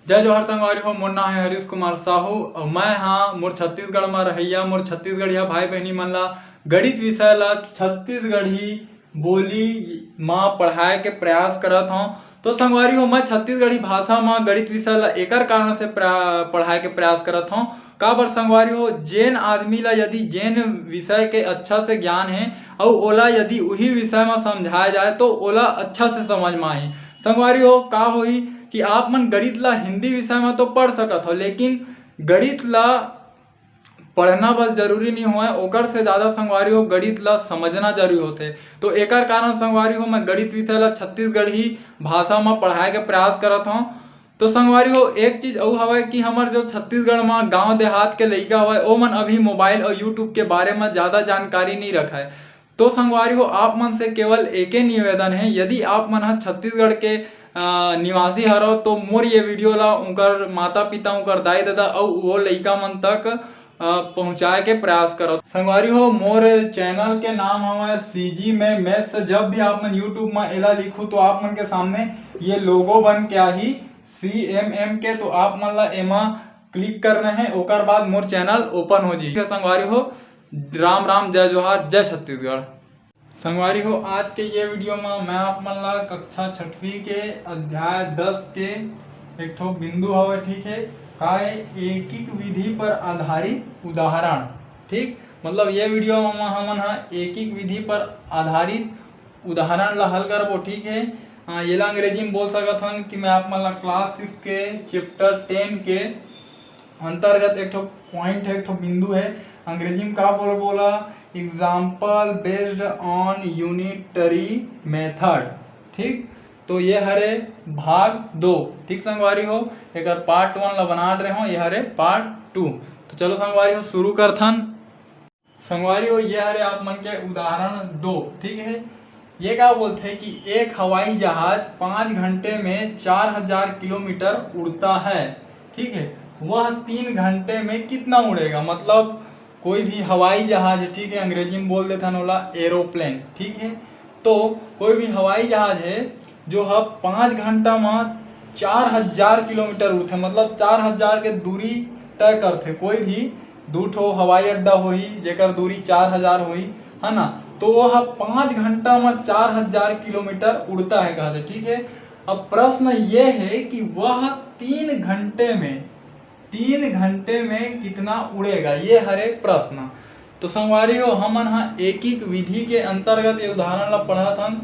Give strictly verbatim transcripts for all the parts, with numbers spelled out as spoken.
जय जोहार संगवारी हो, मोर नाम है हरीश कुमार साहू और मैं हाँ मोर छत्तीसगढ़ में रहैया, मोर छत्तीसगढ़िया भाई बहनी मन ला गणित विषय ला छत्तीसगढ़ी बोली मा पढ़ाए के प्रयास करत हौं। तो संगवारी हो, मैं छत्तीसगढ़ी भाषा मा गणित विषय ला एकर कारण से प्रा-, पढ़ाए के प्रयास करत हौं। काबर संगवारी हो, जेन आदमी ला यदि जेन विषय के अच्छा से ज्ञान है और ओला यदि उही विषय मा समझाया जाए तो ओला अच्छा से समझ मा आही। संगवारी हो, का होही कि आप मन गणित ला हिंदी विषय मा तो पढ़ सकत हो, लेकिन गणित ला पढ़ना बस जरूरी नहीं होय, ओकर से ज़्यादा संगवारी हो गणित ला समझना जरूरी होथे। तो एकर कारण संगवारी हो मैं गणित विषय ला छत्तीसगढ़ी भाषा मा पढ़ाए के प्रयास करत हौं। तो संगवारी हो, एक चीज अउ हवय कि हमर जो छत्तीसगढ़ मा गांव देहात के लइका हवय, ओमन अभी मोबाइल और YouTube के बारे मा ज़्यादा जानकारी नहीं रखय। तो संगवारी हो, आप मन से केवल एके निवेदन है, यदि आप मन ह छत्तीसगढ़ के, अ, निवासी हरव तो मोर ये वीडियो ला उनकर माता पिता, उनकर दाई ददा अउ वो लइका मन तक, अ, पहुँचाए के प्रयास करव। संगवारी हो, मोर चैनल के नाम हवय CG में Maths। जब भी आप मन YouTube में एला लिखू तो आप मन के सामने ये लोगो बन के आही CMM के, तो आप मन ला एमा क्लिक करना है, ओकर बाद मोर चैनल ओपन हो जाही। संगवारी हो, राम राम, जय जोहार, जय छत्तीसगढ़। संगवारी हो, आज के ये वीडियो में मैं आप मन ला कक्षा छठवीं के अध्याय दस के एक ठो बिंदु हवे, ठीक है, का है एकीक विधि पर आधारित उदाहरण। ठीक, मतलब ये वीडियो में हमन हा एकीक विधि पर आधारित उदाहरण ला हल करबो। ठीक है, हाँ, येला अंग्रेजी में बोल सकत हन कि मैं आप मन ला क्लास सिक्स के चैप्टर टेन के अंतर्गत एक ठो पॉइंट है, एक ठो बिंदु है, अंग्रेजी में का बोल बोला, example based on unitary method। ठीक, तो ये हरे भाग दो। ठीक संगवारी हो, एकर पार्ट वन ला बनात रहे हो, ये हरे पार्ट टू। तो चलो संगवारी हो, शुरू करथन। संगवारी हो, ये हरे आप मन के उदाहरण दो। ठीक है, ये का बोलथे कि एक हवाई जहाज पाँच घंटे में चार हजार किलोमीटर उड़ता है। ठीक है, वह तीन घंटे में कितना उड़ेगा? मतलब कोई भी हवाई जहाज, ठीक है, अंग्रेजी में बोल देथन ओला एरोप्लेन। ठीक है, तो कोई भी हवाई जहाज है जो ह पाँच घंटा में चार हजार किलोमीटर उड़थे, मतलब चार हजार के दूरी तय करथे। कोई भी दू ठो हवाई अड्डा होही जेकर दूरी चार हजार होही, है ना, तो वो ह पाँच घंटा में चार हजार किलोमीटर उड़ता है कहथे। ठीक है, अब प्रश्न ये है कि वह तीन घंटे में, तीन घंटे में कितना उड़ेगा, ये हरे प्रश्न। तो संगवारी हो, हमन ह एकीक विधि के अंतर्गत ये उदाहरण ला पढ़त हन,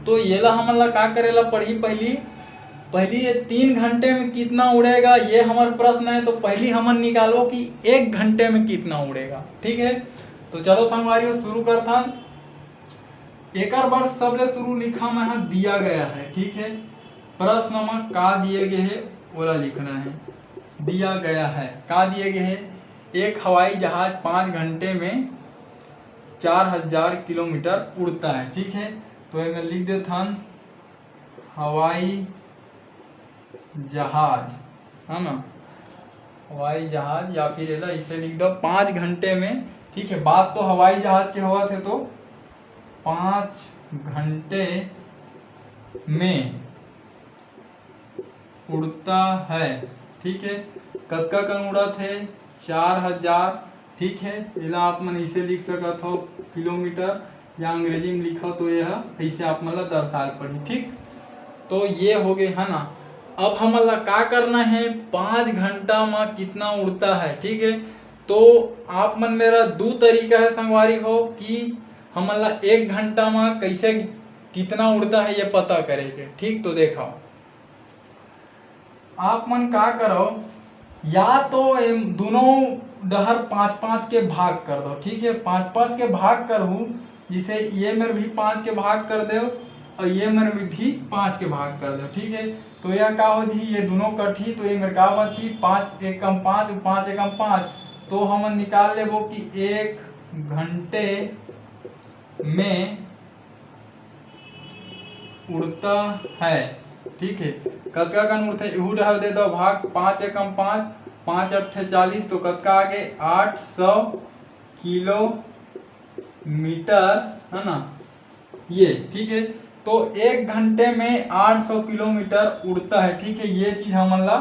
तो येला हमन ला का करे ला पड़ही? पहली, पहली ये तीन घंटे में कितना उड़ेगा, ये हमर प्रश्न है। तो पहली हमन निकालो कि एक घंटे में कितना उड़ेगा। ठीक है, तो चलो संगवारी हो, शुरू करथन। एकर बर सबले शुरू लिखा मैं ह दिया गया है। ठीक है, प्रश्न में का दिए गए है, ओला लिखना है। दिया गया है, का दिए गए है? एक हवाई जहाज पाँच घंटे में चार हजार किलोमीटर उड़ता है। ठीक है, तो एमे लिख देथन हवाई जहाज, है ना, हवाई जहाज, या फिर एला इसे लिख दो, पाँच घंटे में। ठीक है, बात तो हवाई जहाज के होवत है, तो पाँच घंटे में उड़ता है। ठीक है, कतका कन उड़त है? चार हजार। ठीक है, एला आप मन इसे लिख सकत हो किलोमीटर, या अंग्रेजी में लिखो तो यह ऐसे आप मन ला दर्शाए पड़ही। ठीक, तो ये हो गए, है ना। अब हमन ला का करना है, पाँच घंटा में कितना उड़ता है? ठीक है, तो आप मन मेरा दू तरीका है संगवारी हो कि हमन ला एक घंटा में कैसे कितना उड़ता है ये पता करे के। ठीक, तो देखो, आप मन का करो, या तो एम दोनों डहर पाँच पाँच के भाग कर दो। ठीक है, पाँच पाँच के भाग करहू, जैसे ये मेर भी पाँच के भाग कर दो और ये मेर भी पाँच के भाग कर दो। ठीक है, तो यह का हो जी, ये दोनों कटही, तो ये मेर का बची, पाँच एकम पाँच, पाँच एकम पाँच। तो हमन निकाल लेबो कि एक घंटे में उड़ता है। ठीक है, कतका कन उड़थे, इहू डहर दे दो भाग, पाँच एकम पाँच, पाँच अट्ठे चालीस, तो कतका आगे, आठ सौ किलोमीटर, है ना, ये। ठीक है, तो एक घंटे में आठ सौ किलोमीटर उड़ता है। ठीक है, ये चीज हमन ला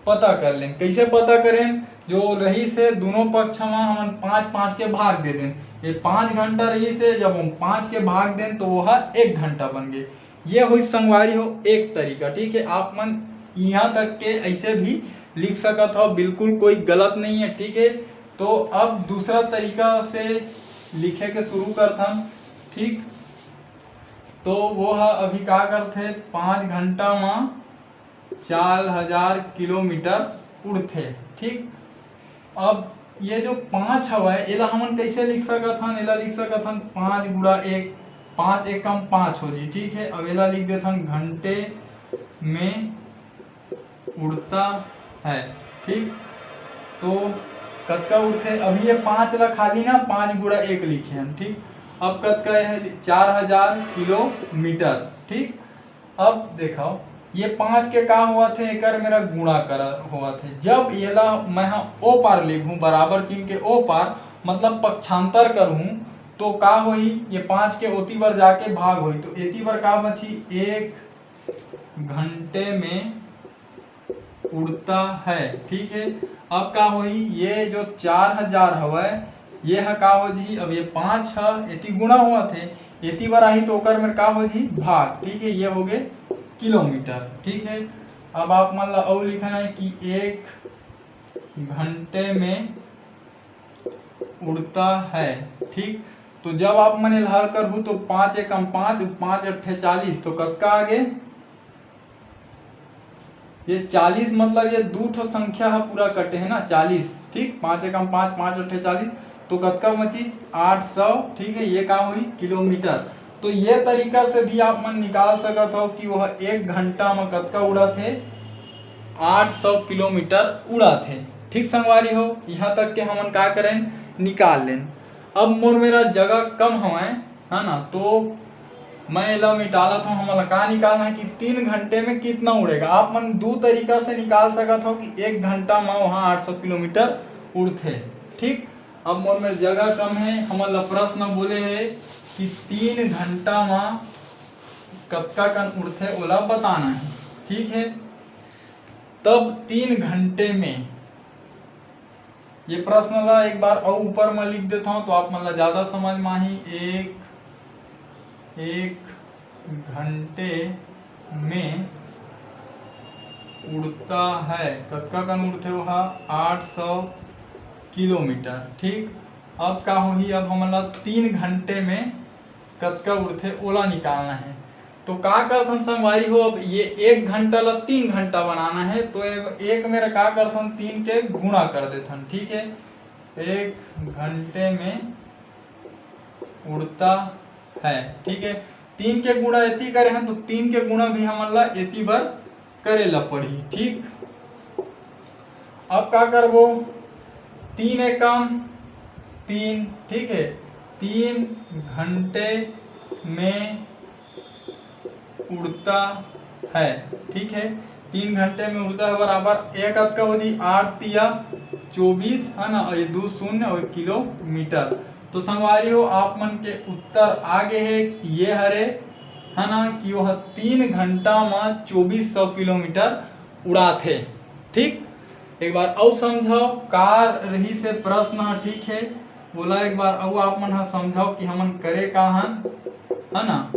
पता कर लेन। कैसे पता करें? जो रहिस हे दोनों पक्ष म हमन पाँच पाँच के भाग दे देन। ये पाँच घंटा रहिस हे, जब हम पाँच के भाग देन तो वो ह एक घंटा बन गए। ये होइस संगवारी हो एक तरीका, ठीक है। आप मन यहाँ तक के ऐसे भी लिख सकत हो, बिल्कुल कोई गलत नहीं है, ठीक है। तो अब दूसरा तरीका से लिखे के शुरू करथन, ठीक। तो वो ह अभी का करथे, पाँच घंटा म चार हजार किलोमीटर उड़थे, ठीक। अब ये जो पाँच हवय, एला हमन कैसे लिख सकत हन? एला लिख सकत हन पाँच गुणा एक, पाँच एकम पाँच हो जी, ठीक है। अब एला लिख देथन घंटे में उड़ता है, ठीक। तो कतका उड़थे? अभी ये पाँच ला खाली ना पाँच गुणा एक लिखे हन, ठीक। अब कतका है? चार हजार किलोमीटर, ठीक। अब देखो, ये पाँच के का होवत हे, एकर मेरा गुणा कर होवत हे। जब एला मैं ह ओ पार लिखूं, बराबर चिन्ह के ओ पार, मतलब पक्षांतर करहूं, तो का होही? ये पाँच के ओती बर जाके भाग होही, तो एती बर का बची? एक घंटे में उड़ता है, ठीक है। अब का होही, ये जो चार हजार हवय, ये ह का हो जी, अब ये पाँच ह एती गुणा होवत हे, एती बर आही तो ओकर में का हो जी, भाग, ठीक है। ये हो गए किलोमीटर, ठीक है। अब आप मन ला अउ लिखना है कि एक घंटे में उड़ता है, ठीक। तो जब आप मन एला हल करहू तो पाँच एकम पाँच, पाँच अट्ठे चालीस, तो कतका आगे? ये चालीस, मतलब ये दू ठो संख्या ह पूरा कटे है ना, चालीस, ठीक। पाँच एकम पाँच, पाँच अट्ठे चालीस, तो कतका बची? आठ सौ, ठीक है। ये का होही? किलोमीटर। तो ये तरीका से भी आप मन निकाल सकत हो कि वह एक घंटा में कतका उड़त हे, आठ सौ किलोमीटर उड़त हे, ठीक संगवारी हो। यहाँ तक के हमन का करें, निकाल लेन। अब मोर मेरा जगह कम हवय, है ना, तो मैं एला मिटालत हूँ। हमन ला का निकालना है कि तीन घंटे में कितना उड़ेगा। आप मन दू तरीका से निकाल सकत हो कि एक घंटा में वहाँ आठ सौ किलोमीटर उड़थे, ठीक। अब मोर में जगह कम है, हमन ला प्रश्न बोले है कि तीन घंटा में कतका कन उड़थे, ओला बताना है, ठीक है। तब तीन घंटे में ये प्रश्न ला एक बार अउ ऊपर में लिख देता हूँ, तो आप मन ला ज्यादा समझ में आही। एक, एक घंटे में उड़ता है, कतका कन उड़थे? वो ह आठ सौ किलोमीटर, ठीक। अब का होही, अब हमन ला तीन घंटे में कतका उड़थे ओला निकालना है। तो का करथन संगवारी हो, अब ये एक घंटा ला तीन घंटा बनाना है, तो ए-, एक मेरा का करथन, तीन के गुणा कर देथन, ठीक है। एक घंटे में उड़ता है, ठीक है। तीन के गुणा एती करे हैं, तो तीन के गुणा भी हमन ला एती बर करे ला पड़ही, ठीक। अब का करबो, तीन एकम तीन, ठीक है, तीन घंटे में उड़ता है, ठीक है। तीन घंटे में उड़ता है बराबर एक कतका हो जी, आठ तिया चौबीस, है ना, और ये दू शून्य और किलोमीटर। तो संगवारी हो, आप मन के उत्तर आगे है, ये हरे, है ना, कि वह तीन घंटा में चौबीस सौ किलोमीटर उड़ाथे। ठीक, एक बार अउ समझाओ, का रही से प्रश्न ह, ठीक है, बोला एक बार अउ आप मन ह समझाओ कि हमन करे का हन, है ना।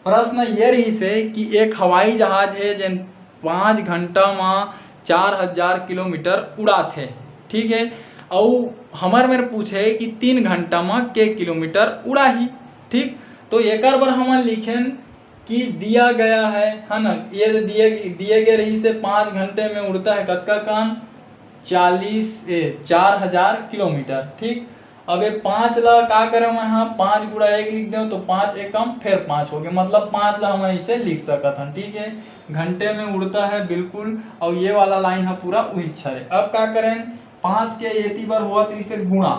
प्रश्न ये रही से कि एक हवाई जहाज है जेन पाँच घंटा म चार हजार किलोमीटर उड़ाथे, ठीक है, अउ हमर मेर पूछे कि तीन घंटा म के किलोमीटर उड़ाही, ठीक। तो एकर बर हमन लिखेन कि दिया गया है, है ना, ये दिए, दिए गए रही से पाँच घंटे में उड़ता है कतका कन, चालीस, ए, चार हजार किलोमीटर, ठीक। अब ये पाँच ला का करें मैं, हाँ, पाँच गुणा एक लिख दें तो पाँच एकम फिर पाँच हो गए, मतलब पाँच ला हम ऐसे लिख सकत हन, ठीक है। घंटे में उड़ता है बिल्कुल, और ये वाला लाइन है पूरा उही छरे। अब का करें, पाँच के एती बर होवत रहिसे गुणा,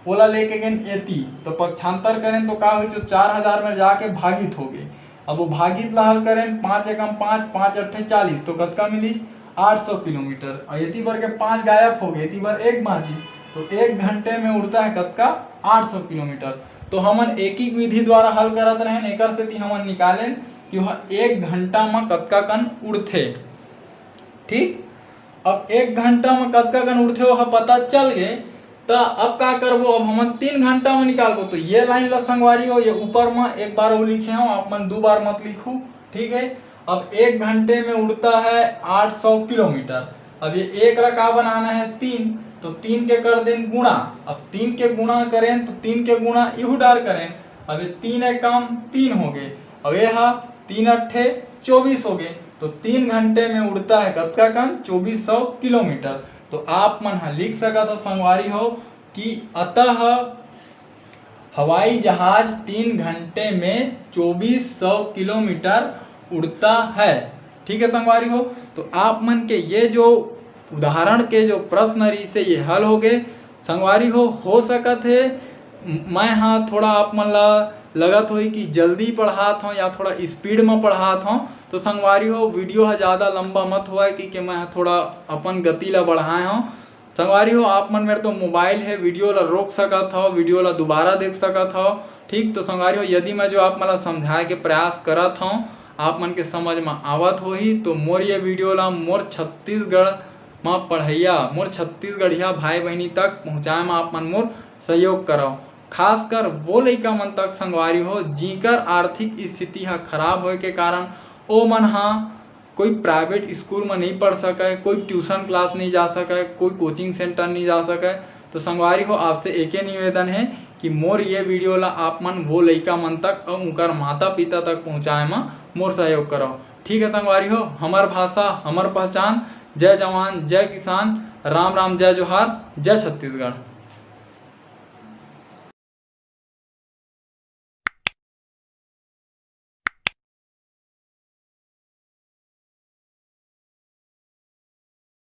ओला लेके गेन एती, तो पक्षांतर करें तो का होई, जो चार हजार में जाके भागित हो गए। अब वो भागित ला हल करें, पाँच एकम पाँच, पाँच अट्ठे चालीस, तो कतका मिली, आठ सौ किलोमीटर। और एती बर के पाँच गायब हो गए, एती बर एक बाँची, तो एक घंटे में उड़ता है कतका, आठ सौ किलोमीटर। तो हमन एक ही विधि द्वारा हल करत रहें, एकर सेती हमन निकालें कि वह एक घंटा में कतका कन उड़थे। ठीक, अब एक घंटा में कतका कन उड़थे, ओहा पता चल गे। त अब का करबो, अब हमन तीन घंटा में निकालबो। तो ये लाइन ला संगवारी हो, ये ऊपर में एक बार वो लिखे हो, आप मन दो बार मत लिखो, ठीक है। अब एक घंटे में उड़ता है आठ सौ किलोमीटर। अब ये एक ला का बनाना है, तीन, तो तीन के कर देन गुणा। अब तीन के गुणा करें तो तीन के गुणा इहू डार करें। अब ये तीन एक काम तीन हो गए, अब ये हा तीन अट्ठे चौबीस हो गए। तो तीन घंटे में उड़ता है कतका कन, चौबीस सौ किलोमीटर। तो आप मन हा लिख सकत हो संगवारी हो कि अतः हवाई जहाज तीन घंटे में चौबीस सौ किलोमीटर उड़ता है। ठीक है संगवारी हो, तो आप मन के ये जो उदाहरण के जो प्रश्न रहिसे ये हल हो गए। संगवारी हो, हो सकत है मैं हाँ थोड़ा आप मन ला लगत होही कि जल्दी पढ़ात हूँ या थोड़ा स्पीड में पढ़ात हूँ, तो संगवारी हो वीडियो हा ज़्यादा लंबा मत होए, क्योंकि मैं थोड़ा अपन गति ला बढ़ाए हूँ। संगवारी हो, आप मन मेर तो मोबाइल है, वीडियो ला रोक सकत हव, वीडियो ला दोबारा देख सकत हव। ठीक, तो संगवारी हो, यदि मैं जो आप मन ला समझाए के प्रयास करत हव, आप मन के समझ में आवत होही, तो मोर ये वीडियो ला मोर छत्तीसगढ़ में पढ़ैया, मोर छत्तीसगढ़िया भाई बहिनी तक पहुँचाए में आप मन मोर सहयोग करव। खासकर वो लइका मन तक संगवारी हो, जिंकर आर्थिक स्थिति हा खराब होए के कारण ओ मन हा कोई प्राइवेट स्कूल में नहीं पढ़ सके, कोई ट्यूशन क्लास नहीं जा सके, कोई कोचिंग सेंटर नहीं जा सके। तो संगवारी हो, आपसे एके निवेदन है कि मोर ये वीडियो ला आप मन वो लइका मन तक और उनकर माता पिता तक पहुँचाए में मोर सहयोग करो। ठीक है संगवारी हो, हमर भाषा, हमर पहचान। जय जवान, जय किसान, राम राम, जय जोहार, जय छत्तीसगढ़।